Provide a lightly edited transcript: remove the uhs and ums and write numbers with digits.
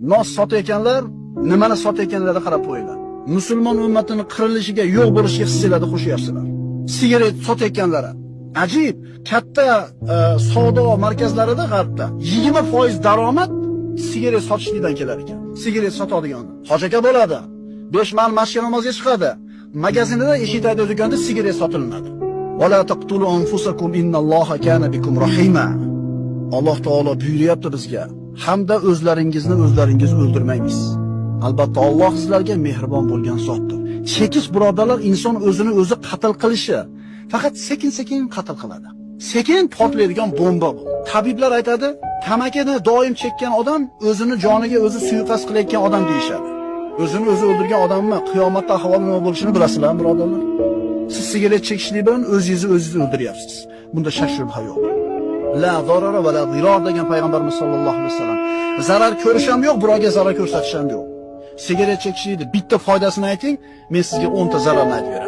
Nos sotayotganlar nimani sotayotganlariga qarab qo'yinglar. Musulmon ummatini qirilishiga, yo'q bo'lishiga hissiylarni qo'shyapsizlar. Sigaret sotayotganlari. Ajib, katta savdo markazlarida g'arbda 20% daromad sigaret sotishlikdan kelar ekan. Sigaret sotadigan. Hoji aka bo'ladi. 5 mahal masjid namozga chiqadi. Magazinida eshik tagida do'konda sigaret sotiladi. Va la taqtulu anfusakum innalloha kana bikum rahima. Alloh taolo buyuryapti bizga. Hamda o'zlaringizni o'zlaringiz o'ldirmaymiz. Albatta Alloh sizlarga mehribon bo'lgan zotdir. Chekish birodarlar, inson o'zini o'zi qatl qilishi faqat sekin-sekin qatl qiladi. Sekin portlaydigan bomba bu. Tabiblar aytadi, tamakini doim chekkan odam o'zini joniga o'zi suiqasd qilayotgan odam deyishadi. O'zini o'zi o'ldirgan odamni qiyomatda ahvoli nima bo'lishini bilasizlarmi, birodarlar? Siz sigaret chekishlik bilan o'zingizni o'zingiz o'ldiryapsiz. Bunda shak shubha yo'q. La zarara va la zirar degan payg'ambarimiz sollallohu alayhi vasallam. Zarar ko'rish ham yo'q, birovga zarar ko'rsatish ham yo'q. Sigaret chekishlikni bitta foydasini ayting, men sizga 10 ta zararni aytib beraman.